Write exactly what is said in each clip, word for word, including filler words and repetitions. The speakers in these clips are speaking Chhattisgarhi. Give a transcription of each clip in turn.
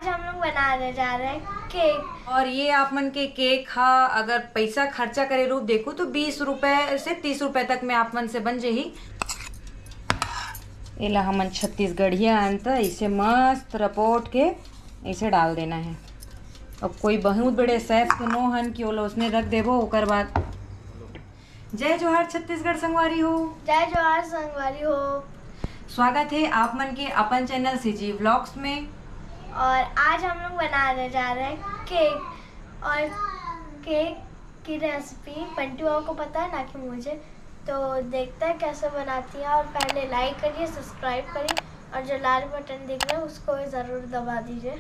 हम लोग बनाने जा रहे हैं केक। और ये आप मन के केक हा, अगर पैसा खर्चा करे रूप देखो तो बीस रुपए से तीस रुपए तक में आप मन से बन जाही। एला हमन छत्तीसगढ़िया अंत इसे मस्त रपोट के इसे डाल देना है। अब कोई बहुत बड़े शेफ तो नो हन कि ओला उसने रख देबो। ओकर बाद जय जोहार छत्तीसगढ़ संगवारी हो। जय जोहार संगवारी हो। स्वागत है आप मन के अपन चैनल सीजी व्लॉग्स में। और आज हम लोग बनाने जा रहे हैं केक। और केक की रेसिपी बंटी बाबू को पता है, ना कि मुझे। तो देखते हैं कैसे बनाती है। और पहले लाइक करिए, सब्सक्राइब करिए और जो लाल बटन दिख रहा है उसको भी ज़रूर दबा दीजिए।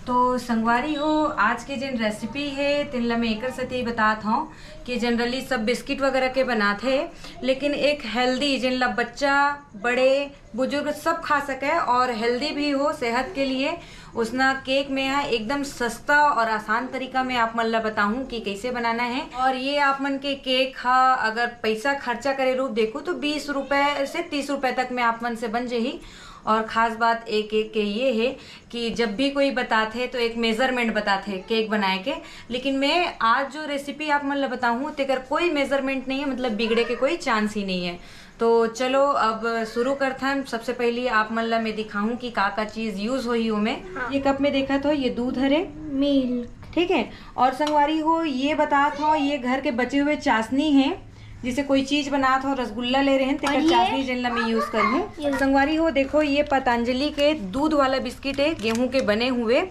तो संगवारी हो, आज के जिन रेसिपी है तिन ला मैं एकर सेती बतात हूँ कि जनरली सब बिस्किट वगैरह के बनात है, लेकिन एक हेल्दी, जिन ला बच्चा, बड़े, बुजुर्ग सब खा सके और हेल्दी भी हो सेहत के लिए, उसना केक में है एकदम सस्ता और आसान तरीका में आप मन ला बताऊं कि कैसे बनाना है। और ये आप मन के केक हा, अगर पैसा खर्चा करे रूप देखो तो बीस रुपए से तीस रुपए तक में आप मन से बन जाही। और खास बात एक केक के ये है कि जब भी कोई बताथे तो एक मेजरमेंट बताथे केक बनाए के, लेकिन मैं आज जो रेसिपी आप मन ला बताऊँ तेकर कोई मेजरमेंट नहीं है, मतलब बिगड़े के कोई चांस ही नहीं है। तो चलो अब शुरू करथन। सबसे पहली आप मन ला मैं दिखाऊं कि का का चीज यूज होही ओमे। हाँ। ये कप में देखत हो, ये दूध हरे, मिल्क। ठीक है। और संगवारी हो, ये बतात हो, ये घर के बचे हुए चाशनी है, जिसे कोई चीज बनात हो, रसगुल्ला ले रहे हैं, तेकर और ये? चाशनी जेन ला मैं यूज करूँ। ये। संगवारी हो, देखो, ये पतंजलि के दूध वाला बिस्किट है, गेहूं के बने हुए।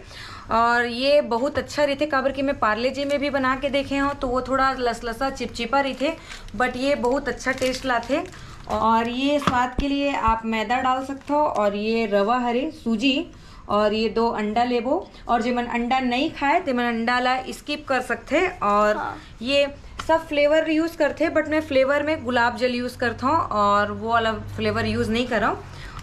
और ये बहुत अच्छा रहते, काबर कि मैं पार्ले जी में भी बना के देखे हूँ, तो वो थोड़ा लसलसा चिपचिपा रहते, बट ये बहुत अच्छा टेस्ट लाथे। और ये स्वाद के लिए आप मैदा डाल सकते हो। और ये रवा हरे, सूजी, और ये दो अंडा लेबो। और जेमन अंडा नहीं खाए, तेमन अंडा ला स्किप कर सकते। और हाँ। ये सब फ्लेवर यूज करते, बट मैं फ्लेवर में गुलाब जल यूज करता हूँ और वो वाला फ्लेवर यूज नहीं करा।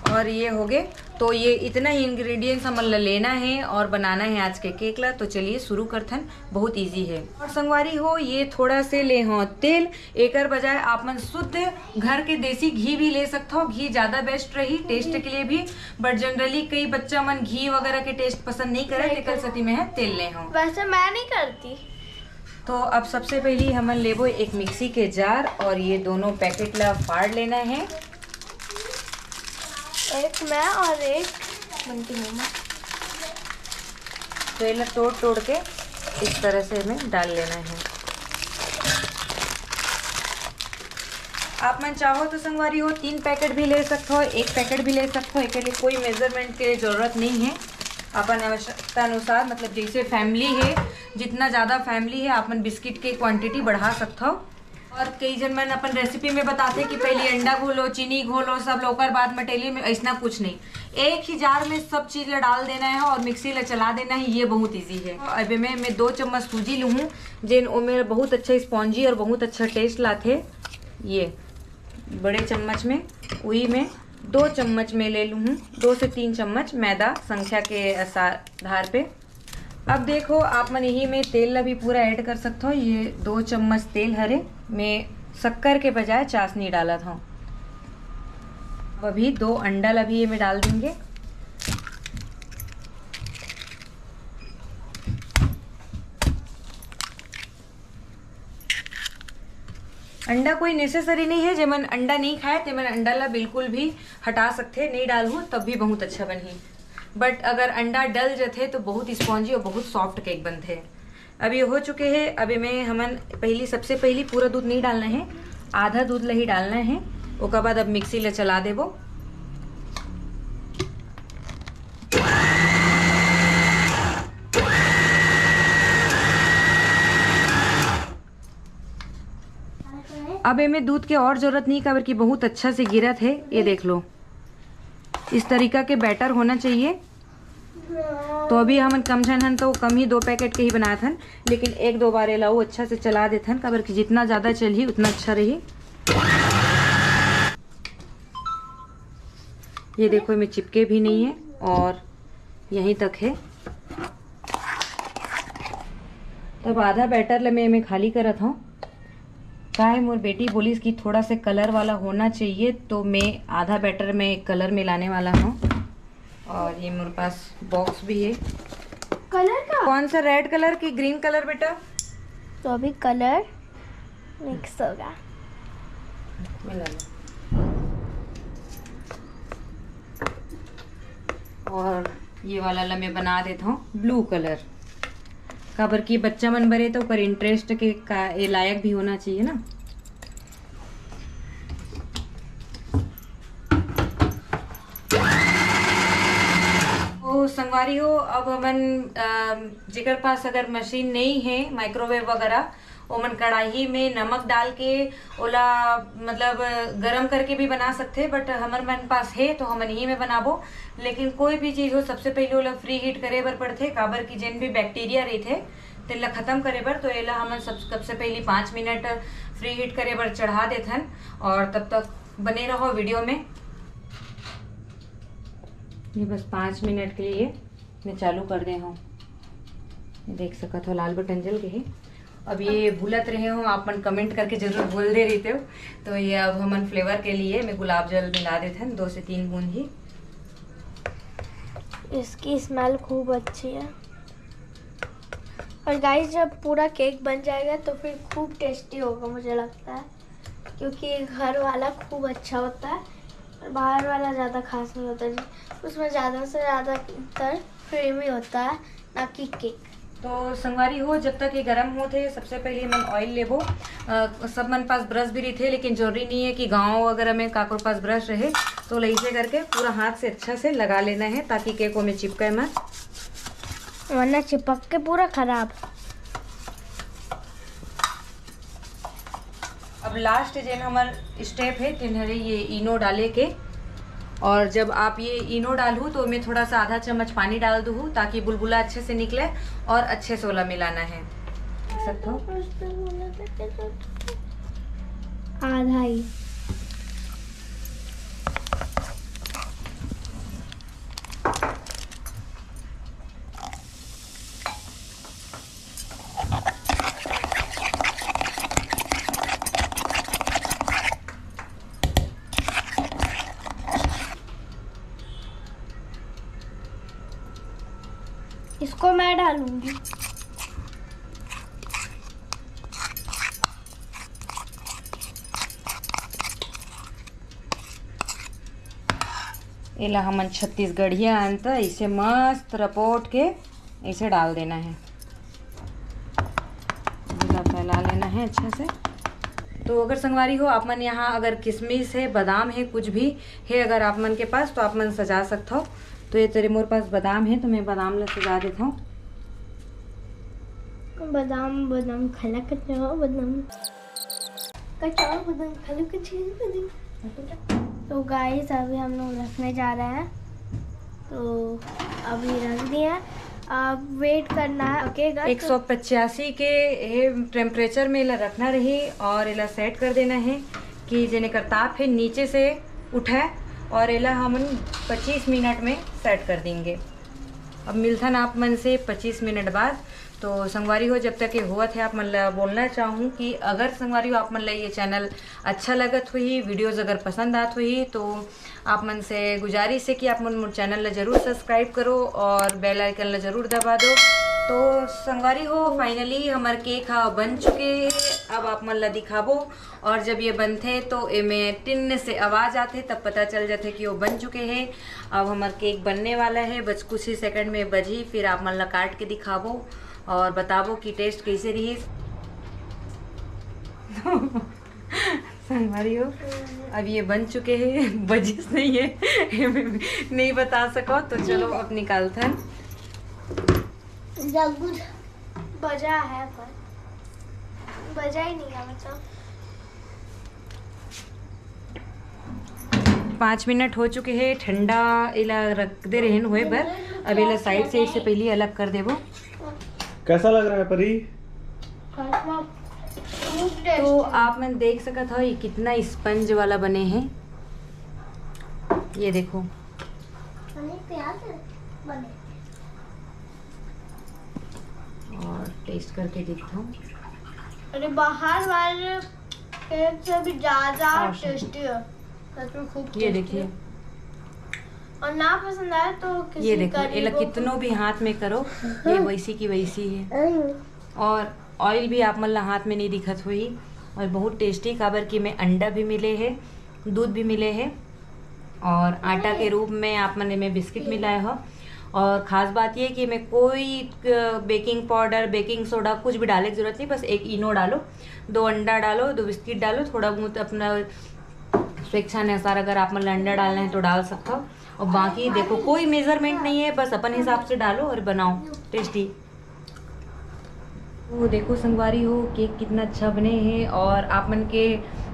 और ये हो गए, तो ये इतना ही इंग्रेडिएंट्स हमन ला लेना है और बनाना है आज के केक ला। तो चलिए शुरू करथन, बहुत इजी है। और संगवारी हो, ये थोड़ा से ले हो तेल, एकर बजाय आप मन शुद्ध घर के देसी घी भी ले सकत हो। घी ज्यादा बेस्ट रही टेस्ट के लिए भी, बट जनरली कई बच्चा मन घी वगैरह के टेस्ट पसंद नहीं करे, नहीं तेकर करती। सेती मैं ह तेल ले हूँ। वैसे मैं नहीं करती। तो अब सबसे पहली हमन लेबो एक मिक्सी के जार और ये दोनों पैकेट ला फाड़ लेना है। एक मैं और एक बंटी मम्मा। तो ये ला तोड़ तोड़ के इस तरह से हमें डाल लेना है। आप मन चाहो तो संगवारी हो, तीन पैकेट भी ले सकते हो, एक पैकेट भी ले सकते हो, एके लिए कोई मेजरमेंट के जरूरत नहीं है। अपन आवश्यकता अनुसार, मतलब जैसे फैमिली है, जितना ज़्यादा फैमिली है, आप मन बिस्किट के क्वांटिटी बढ़ा सकते हो। और कई जन मन अपन रेसिपी में बताते कि पहली अंडा घोलो, चीनी घोलो, सब ला ओकर बाद मटेली में, ऐसना कुछ नहीं। एक ही जार में सब चीज ला डाल देना है और मिक्सी ला चला देना है, ये बहुत इजी है। अब मैं, मैं दो चम्मच सूजी लूँ, जेन ओमे बहुत अच्छा स्पॉन्जी और बहुत अच्छा टेस्ट लाथे। ये बड़े चम्मच में, उही में दो चम्मच में ले लूँ, दो से तीन चम्मच मैदा, संख्या के आधार पे। अब देखो, आप मन यही में तेल ला भी पूरा ऐड कर सकते हो। ये दो चम्मच तेल हरे, मैं शक्कर के बजाय चाशनी डालत हूँ। अब अभी दो अंडा ला भी ये में डाल देंगे। अंडा कोई नेसेसरी नहीं है, जेमन अंडा नहीं खाए तेमन अंडा ला बिल्कुल भी हटा सकते, नहीं डालहू तब भी बहुत अच्छा बनही। बट अगर अंडा डल जथे तो बहुत स्पॉन्जी और बहुत सॉफ्ट केक बनथे। अब ये हो चुके हैं। अब इमे हमन पहली, सबसे पहली पूरा दूध नहीं डालना है, आधा दूध ला ही डालना है। ओकर बाद अब मिक्सी ला चला देबो। अब एमे दूध के और जरूरत नहीं, काबर कि बहुत अच्छा से गिरत है। ये देख लो, इस तरीका के बैटर होना चाहिए। तो अभी हमन कम झन हन, तो कम ही दो पैकेट के ही बनात हन, लेकिन एक दो बार एला अउ अच्छा से चला देथन, काबर कि जितना ज़्यादा चलही उतना अच्छा रही। ये देखो, एमे चिपके भी नहीं है और यहीं तक है। तब आधा बैटर ले मैं एमे खाली करत हूँ। का है, मोर बेटी बोलिस कि थोड़ा से कलर वाला होना चाहिए, तो मैं आधा बैटर में कलर मिलाने वाला हूँ। और ये मेरे पास बॉक्स भी है। कलर का? कौन सा, रेड कलर की ग्रीन कलर बेटा? तो अभी कलर मिक्स होगा। मिला लो। और ये वाला ला मैं बना देता हूँ ब्लू कलर, काबर कि बच्चा मन बरे तो ओकर इंटरेस्ट के का, ए लायक भी होना चाहिए ना। तो संगवारी हो, अब हमन अम, जेकर पास अगर मशीन नहीं है माइक्रोवेव वगैरह, ओमन कढ़ाई में नमक डाल के ओला मतलब गरम करके भी बना सकथे, बट हमर मन पास है तो हमन इही में बनाबो। लेकिन कोई भी चीज़ हो, सबसे पहले ओला फ्री हीट करे बर पड़थे, काबर कि जेन भी बैक्टीरिया रहिथे तेला खत्म करे बर। तो एला हमन सब सबसे पहले पाँच मिनट फ्री हीट करे बर चढ़ा देथन और तब तक बने रहो वीडियो में। ये बस पाँच मिनट के लिए मैं चालू कर दे हूँ। ये देख सकत हो लाल बटन जल गए है। अब ये भूलत रहे हो आप मन, कमेंट करके जरूर बोल दे रहिते हो। तो ये अब हमन फ्लेवर के लिए मैं गुलाब जल मिला देथन दो से तीन बूंद ही। इसकी स्मेल खूब अच्छी है। और गाइस, जब पूरा केक बन जाएगा तो फिर खूब टेस्टी होगा मुझे लगता है, क्योंकि घर वाला खूब अच्छा होता है और बाहर वाला ज़्यादा खास नहीं होता जी। उसमें ज़्यादा से ज़्यादातर क्रीमी होता है, ना कि केक। तो संगवारी हो, जब तक ये गरम होत हे, सबसे पहले हमन ऑयल लेबो। अ, सब मन पास ब्रश भी रहिथे, लेकिन जरूरी नहीं है कि गांव वगैरह में काकरो पास ब्रश रहे। तो ऐसे करके पूरा हाथ से अच्छा से लगा लेना है, ताकि केक में चिपके मत। वरना चिपक के पूरा खराब। अब लास्ट जेन हमर स्टेप है, तेन हरे ये इनो डाले के। और जब आप ये इनो डालहू तो मैं थोड़ा सा आधा चम्मच पानी डाल दूहू, ताकि बुलबुला अच्छे से निकले और अच्छे से ओला मिलाना है। देख सकते हो। आधा ही। इसको मैं डालूंगी। एला हमन छत्तीसगढ़िया अंत इसे मस्त रपोट के इसे डाल देना है। पूरा फैला लेना है अच्छा से। तो अगर संगवारी हो, आप मन यहाँ अगर किशमिश है, बादाम है, कुछ भी है अगर आप मन के पास, तो आप मन सजा सकते हो। तो ये तेरे मोर पास बादाम है, तो मैं बादाम ला सजा देता हूँ। बादाम, बादाम खाला कच्चा बादाम। कच्चा बादाम खाला कच्चा बादाम। तो गाइस, अभी हम लोग रखने जा रहे हैं, तो अभी रख दिया। अब वेट करना है, पकेगा तो एक सौ पचासी के ये टेम्परेचर में एला रखना रही और एला सेट कर देना है कि जेने कर ताप है नीचे से उठे। और एला हमन पच्चीस मिनट में सेट कर देंगे। अब मिलथन आप मन से पच्चीस मिनट बाद। तो संगवारी हो, जब तक ये होवत है, आप मन ला बोलना चाहूँ कि अगर संगवारी हो आप मन ला ये चैनल अच्छा लगत होही, वीडियोज़ अगर पसंद आत होही, तो आप मन से गुजारिश है कि आप मन मोर चैनल ला जरूर सब्सक्राइब करो और बेल आइकन ला जरूर दबा दो। तो संगवारी हो, फाइनली हमर केक हा बन चुके हे। अब आप मन ला दिखाबो और जब ये बनथे तो एमे टिन्न से आवाज़ आथे, तब पता चल जाथे कि वो बन चुके हे। अब हमर केक बनने वाला है, बस कुछ ही सेकंड में बजी, फिर आप मन ला काट के दिखाबो और बताबो कि टेस्ट कैसे रहिस। संगवारी हो, अब ये बन चुके हैं, बजिस नहीं है, नहीं बता सको, तो चलो अब निकालथन। जब कुछ बजा है, पर बजा ही नहीं है, मतलब। पाँच मिनट हो चुके हैं ठंडा, एला रख दे रहे होए बर। अब एला साइड से, इससे पहले अलग कर देबो। कैसा लग रहा है परी? तो आप मन देख सकत हो, ये कितना स्पंज वाला बने हैं। ये देखो, और टेस्ट करके देखता हूँ। अरे, बाहर वाले केक से भी ज्यादा टेस्टी है, सच में खूब। ये देखिए, और ना पसंद आए तो किसी ये देखो, करी एला को कितनो भी हाथ में करो, ये वैसी की वैसी है। और ऑयल भी आप मन ला हाथ में नहीं दिखत होही। और बहुत टेस्टी, काबर कि में अंडा भी मिले है, दूध भी मिले है, और आटा के रूप में आप मन में बिस्किट मिलाए हो। और खास बात ये कि में कोई बेकिंग पाउडर, बेकिंग सोडा कुछ भी डाले के जरूरत नहीं। बस एक इनो डालो, दो अंडा डालो, दो बिस्किट डालो, थोड़ा बहुत अपना स्वेच्छा अनुसार अगर आप मन ला अंडा डालना है तो डाल सकते हो। और बाकी देखो, कोई मेजरमेंट नहीं है, बस अपन हिसाब से डालो और बनाओ टेस्टी। वो देखो संगवारी हो, केक कितना अच्छा बने है। और आप मन के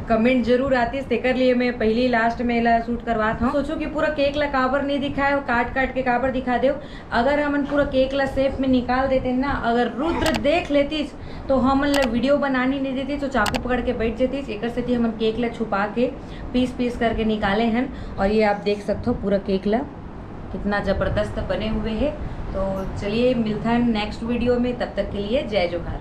कमेंट जरूर आतिस, तेकर लिए मैं पहली लास्ट में एला शूट करवात हूँ। सोचो कि पूरा केक ला काबर नहीं दिखाए और काट काट के काबर दिखा देव। अगर हमन पूरा केक ला शेप में निकाल देते ना, अगर रुद्र देख लेतिस तो हमन ला वीडियो बनानी नहीं देतिस, तो चाकू पकड़ के बैठ जतिस। एकर सेती हमन केक ला छुपा के पीस पीस करके निकाले हन। और ये आप देख सकते हो पूरा केक ला कितना जबरदस्त बने हुए है। तो चलिए मिलता है नेक्स्ट वीडियो में, तब तक के लिए जय जोहार।